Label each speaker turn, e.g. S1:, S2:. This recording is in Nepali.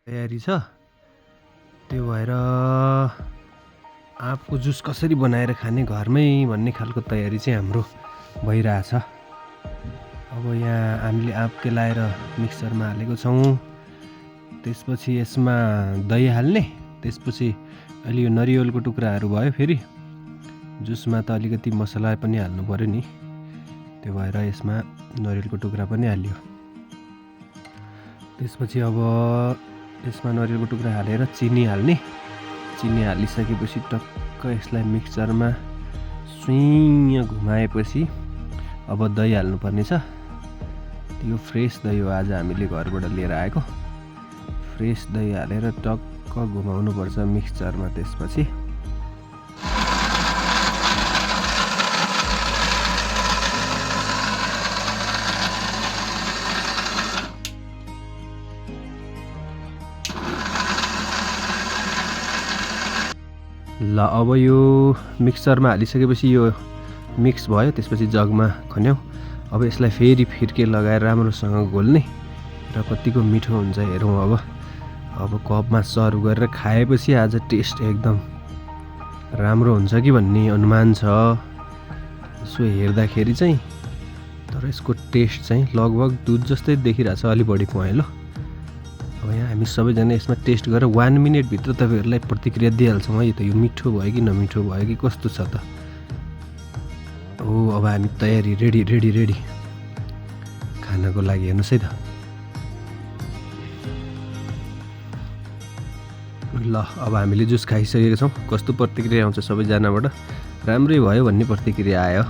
S1: तयारी छ। त्यो भएर आँपको जुस कसरी बनाएर खाने घरमै भन्ने खालको तयारी चाहिँ हाम्रो भइरहेछ। अब यहाँ हामीले आँप केलाएर मिक्सरमा हालेको छौँ। त्यसपछि यसमा दही हाल्ने, त्यसपछि अलि यो नरिवलको टुक्राहरू भयो। फेरि जुसमा त अलिकति मसला पनि हाल्नु पर्यो नि, त्यो भएर यसमा नरिवलको टुक्रा पनि हाल्यो। त्यसपछि अब यसमा नरिवलको टुक्रा हालेर चिनी हाल्ने। चिनी हालिसकेपछि टक्क यसलाई मिक्सरमा सुइँ घुमाएपछि अब दही हाल्नुपर्ने छ। यो फ्रेस दही हो, आज हामीले घरबाट लिएर आएको फ्रेस दही हालेर टक्क घुमाउनु पर्छ मिक्सचरमा। त्यसपछि ल अब यो मिक्सचरमा हालिसकेपछि यो मिक्स भयो। त्यसपछि जगमा खन्यौ। अब यसलाई फेरि फिर्के लगाएर राम्रोसँग घोल्ने र कतिको मिठो हुन्छ हेरौँ। अब कपमा सर्भ गरेर खाएपछि आज टेस्ट एकदम राम्रो हुन्छ कि भन्ने अनुमान छ। यसो हेर्दाखेरि चाहिँ, तर यसको टेस्ट चाहिँ लगभग दुध जस्तै देखिरहेछ, अलि बढी पहेँलो। अब यहाँ हामी सबैजना यसमा टेस्ट गरेर 1 मिनटभित्र तपाईँहरूलाई प्रतिक्रिया दिइहाल्छौँ है त यो मिठो भयो कि नमिठो भयो कि कस्तो छ त। अब हामी तयारी रेडी खानको लागि। हेर्नुहोस् है त। ल अब हामीले जुस खाइसकेका छौँ। कस्तो प्रतिक्रिया आउँछ सबैजनाबाट? राम्रै भयो भन्ने प्रतिक्रिया आयो।